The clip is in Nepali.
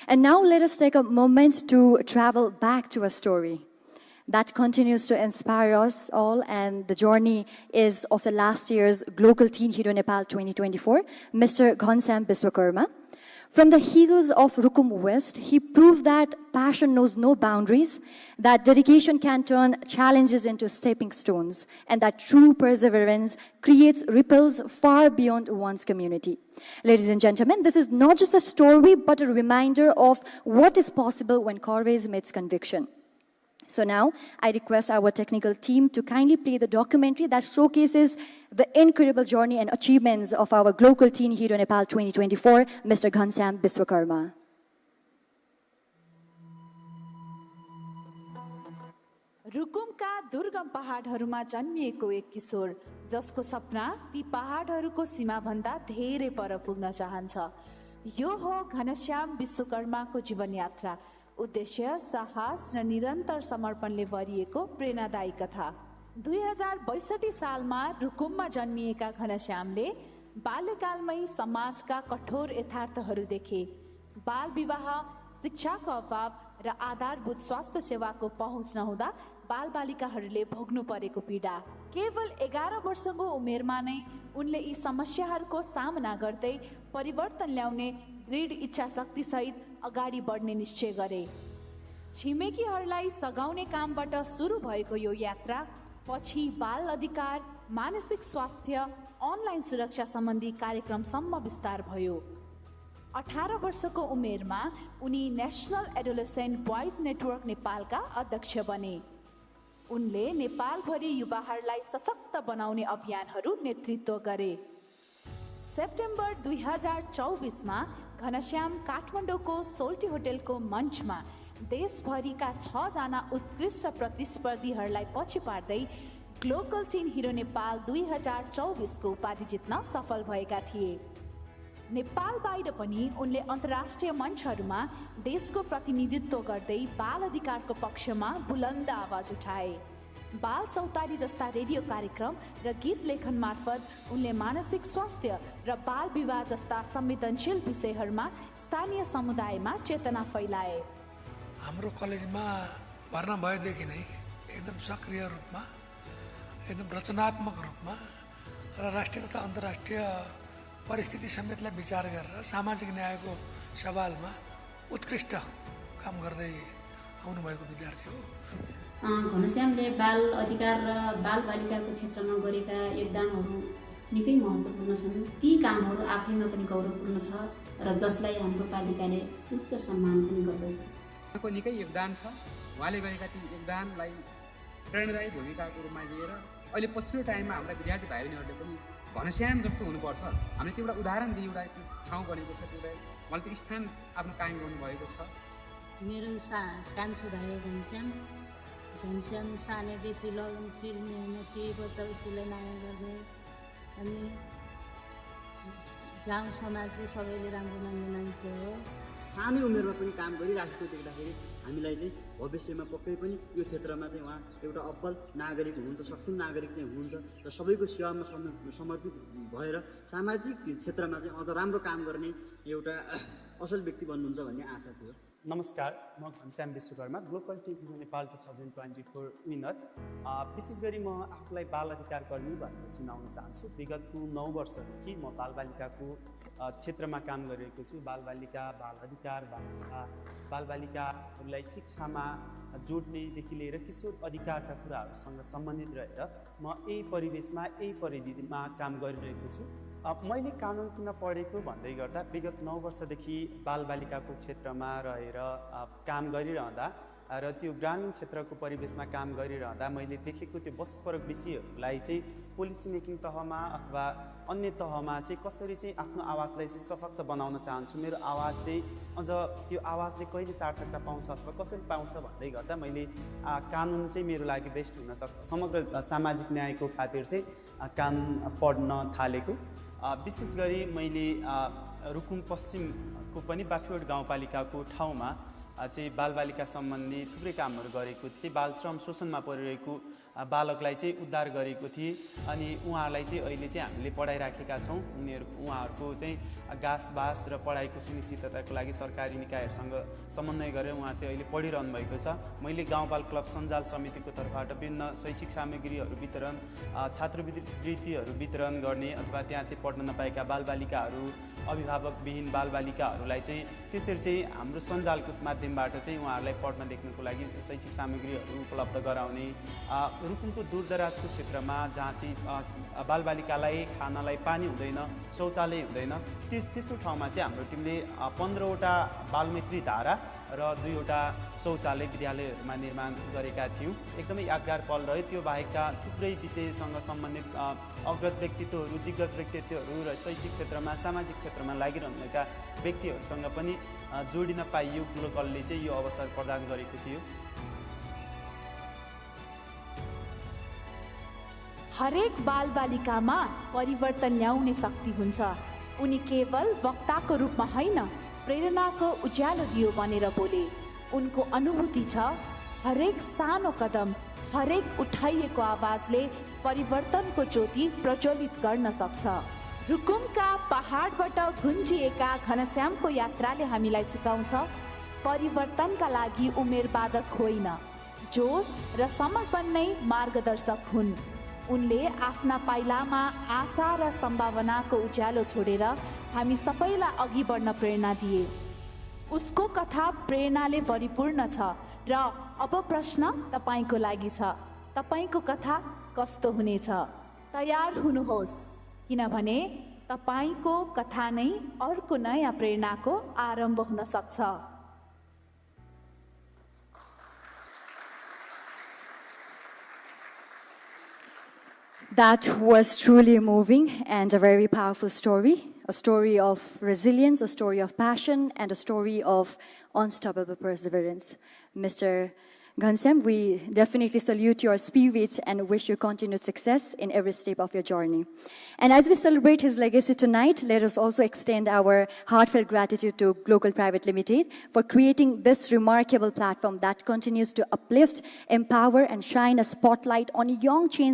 And now let us take a moment to travel back to a story that continues to inspire us all, and the journey is of the last year's Global Teen Hero Nepal 2024, Mr. Ghanshyam Biswakarma. From the hills of Rukum West, he proved that passion knows no boundaries, that dedication can turn challenges into stepping stones, and that true perseverance creates ripples far beyond one's community. Ladies and gentlemen, this is not just a story, but a reminder of what is possible when courage meets conviction. So now, I request our technical team to kindly play the documentary that showcases the incredible journey and achievements of our Global Teen Hero Nepal 2024, Mr. Ghanshyam Biswakarma. रुकुमका दुर्गम पहाडहरूमा जन्मिएको एक किशोर जसको सपना ती पहाडहरूको सीमाभन्दा धेरै पर पुग्न चाहन्छ। यो हो घनश्याम विश्वकर्माको जीवन यात्रा। उद्देश्य, साहस र निरन्तर समर्पणले भरिएको प्रेरणादायी कथा। 2062 सालमा रुकुममा जन्मिएका घनश्यामले बाल्यकालमै समाजका कठोर यथार्थहरू देखे। बाल विवाह, शिक्षाको अभाव र आधारभूत स्वास्थ्य सेवाको पहुँच नहुँदा बालबालिकाहरूले भोग्नु परेको पीडा। केवल 11 वर्षको उमेरमा नै उनले यी समस्याहरूको सामना गर्दै परिवर्तन ल्याउने दृढ इच्छा शक्ति सहित अगाडि बढ्ने निश्चय गरे। छिमेकीहरूलाई सघाउने कामबाट सुरु भएको यो यात्रा पछि बाल अधिकार, मानसिक स्वास्थ्य, अनलाइन सुरक्षा सम्बन्धी कार्यक्रमसम्म विस्तार भयो। 18 वर्षको उमेरमा उनी नेशनल एडोलेसेन्ट बोइज नेटवर्क नेपालका अध्यक्ष बने। उनले नेपालभरि युवाहरूलाई सशक्त बनाउने अभियानहरू नेतृत्व गरे। सेप्टेम्बर 2024 मा घनश्याम काठमाडौँको सोल्टी होटेलको मञ्चमा देशभरिका 6 जना उत्कृष्ट प्रतिस्पर्धीहरूलाई पछि पार्दै ग्लोबल टिन हिरो नेपाल 2024 को उपाधि जित्न सफल भएका थिए। नेपाल बाहिर पनि उनले अन्तर्राष्ट्रिय मञ्चहरूमा देशको प्रतिनिधित्व गर्दै बाल अधिकारको पक्षमा बुलन्द आवाज उठाए। बाल चौतारी जस्ता रेडियो कार्यक्रम र गीत लेखन मार्फत उनले मानसिक स्वास्थ्य र बाल विवाह जस्ता संवेदनशील विषयहरूमा स्थानीय समुदायमा चेतना फैलाए। हाम्रो कलेजमा भर्ना भएदेखि नै एकदम सक्रिय रूपमा, एकदम रचनात्मक रूपमा र राष्ट्रिय तथा अन्तर्राष्ट्रिय परिस्थिति समेतलाई विचार गरेर सामाजिक न्यायको सवालमा उत्कृष्ट काम गर्दै आउनुभएको विद्यार्थी हो। घनश्यामले बाल अधिकार र बालबालिकाको क्षेत्रमा गरेका योगदानहरू निकै महत्त्वपूर्ण छन्। ती कामहरू आफैमा पनि गौरवपूर्ण छ र जसलाई हाम्रो पालिकाले उच्च सम्मान पनि गर्दछ। उहाँको निकै योगदान छ। उहाँले गरेका ती योगदानलाई प्रेरणादायी भूमिकाको रूपमा लिएर अहिले पछिल्लो टाइममा हाम्रा विद्यार्थी भाइ बहिनीहरूले पनि घनश्याम जस्तो हुनुपर्छ, हामीले त्यो एउटा उदाहरण दिए, एउटा ठाउँ बनेको छ, त्यो उहाँले त्यो स्थान आफ्नो कायम गर्नुभएको छ। मेरो कान्छो भाइ हो घनश्याम। घनश्याम सानैदेखि लगनशील, मेहनती, बच्चाबच्चीलाई माया गर्ने अनि गाउँ समाजले सबैले राम्रो मान्ने मान्छे हो। सानै उमेरमा पनि काम गरिराखेको देख्दाखेरि हामीलाई चाहिँ भविष्यमा पक्कै पनि यो क्षेत्रमा चाहिँ उहाँ एउटा अब्बल नागरिक हुनुहुन्छ, सक्षम नागरिक चाहिँ हुनुहुन्छ र सबैको सेवामा समर्पित भएर सामाजिक क्षेत्रमा चाहिँ अझ राम्रो काम गर्ने एउटा असल व्यक्ति बन्नुहुन्छ भन्ने आशा थियो। नमस्कार, म Ghanshyam Vishwakarma, global tin hero Nepal 2024 winner. विशेष गरी म आफूलाई बाल अधिकार कर्मी भनेर चिनाउन चाहन्छु। विगतको 9 वर्षदेखि म बालबालिकाको क्षेत्रमा काम गरिरहेको छु। बालबालिका, बाल अधिकार, बालबालिकाहरूलाई शिक्षामा जोड्नेदेखि लिएर किशोर अधिकारका कुराहरूसँग सम्बन्धित रहेर म यही परिवेशमा, यही परिधिमा काम गरिरहेको छु। मैले कानुन किन पढेको भन्दै गर्दा विगत 9 वर्षदेखि बालबालिकाको क्षेत्रमा रहेर काम गरिरहँदा र त्यो ग्रामीण क्षेत्रको परिवेशमा काम गरिरहँदा मैले देखेको त्यो वस्तुपरक विषयहरूलाई चाहिँ पोलिसी मेकिङ तहमा अथवा अन्य तहमा चाहिँ कसरी चाहिँ आफ्नो आवाजलाई चाहिँ सशक्त बनाउन चाहन्छु। मेरो आवाज चाहिँ अझ त्यो आवाजले कहिले सार्थकता पाउँछ अथवा कसरी पाउँछ भन्दै गर्दा मैले कानुन चाहिँ मेरो लागि बेस्ट हुनसक्छ, समग्र सामाजिक न्यायको खातिर चाहिँ कानुन पढ्न थालेको। विशेष गरी मैले रुकुम पश्चिमको पनि बाफियोड गाउँपालिकाको ठाउँमा चाहिँ बालबालिका सम्बन्धी थुप्रै कामहरू गरेको चाहिँ बाल श्रम शोषणमा परिरहेको बालकलाई चाहिँ उद्धार गरेको थिएँ अनि उहाँहरूलाई चाहिँ अहिले चाहिँ हामीले पढाइराखेका छौँ। उहाँहरूको चाहिँ गाँसबास र पढाइको सुनिश्चितताको लागि सरकारी निकायहरूसँग समन्वय गरेर उहाँ चाहिँ अहिले पढिरहनु भएको छ। मैले गाउँबाल क्लब सञ्जाल समितिको तर्फबाट विभिन्न शैक्षिक सामग्रीहरू वितरण, छात्रवृत्तिहरू वितरण गर्ने अथवा त्यहाँ चाहिँ पढ्न नपाएका बालबालिकाहरू, अभिभावकविहीन बालबालिकाहरूलाई चाहिँ त्यसरी चाहिँ हाम्रो सञ्जालको माध्यमबाट चाहिँ उहाँहरूलाई पढ्न लेख्नको लागि शैक्षिक सामग्रीहरू उपलब्ध गराउने, रुकुमको दूरदराजको क्षेत्रमा जहाँ चाहिँ बालबालिकालाई खानालाई पानी हुँदैन, शौचालय हुँदैन, त्यस्तो ठाउँमा चाहिँ हाम्रो टिमले 15वटा बालमैत्री धारा र 2वटा शौचालय विद्यालयहरूमा निर्माण गरेका थियौँ। एकदमै यादगार पल रह्यो। त्यो बाहेकका थुप्रै विषयसँग सम्बन्धित अग्रज व्यक्तित्वहरू, दिग्गज व्यक्तित्वहरू र शैक्षिक क्षेत्रमा, सामाजिक क्षेत्रमा लागिरहनुभएका व्यक्तिहरूसँग पनि जोडिन पाइयो। ग्लोकलले चाहिँ यो अवसर प्रदान गरेको थियो। हरेक बालबालिकामा परिवर्तन ल्याउने शक्ति हुन्छ। उनी केवल वक्ताको रूपमा होइन, प्रेरणाको उज्यालो दियो भनेर बोले। उनको अनुभूति छ हरेक सानो कदम, हरेक उठाइएको आवाजले परिवर्तनको ज्योति प्रज्वलित गर्न सक्छ। रुकुमका पहाडबाट गुन्जिएका घनश्यामको यात्राले हामीलाई सिकाउँछ परिवर्तनका लागि उमेर बाधक होइन, जोश र समर्पण नै मार्गदर्शक हुन्। उनले आफ्ना पाइलामा आशा र सम्भावनाको उज्यालो छोडेर हामी सबैलाई अघि बढ्न प्रेरणा दिए। उसको कथा प्रेरणाले भरिपूर्ण छ र अब प्रश्न तपाईँको लागि छ, तपाईँको कथा कस्तो हुनेछ? तयार हुनुहोस्, किनभने तपाईँको कथा नै अर्को नयाँ प्रेरणाको आरम्भ हुन सक्छ। That was truly moving and a very powerful story. A story of resilience, a story of passion, and a story of unstoppable perseverance. Mr. Ghanshyam, we definitely salute your spirit and wish you continued success in every step of your journey. And as we celebrate his legacy tonight, let us also extend our heartfelt gratitude to Global Private Limited for creating this remarkable platform that continues to uplift, empower, and shine a spotlight on young change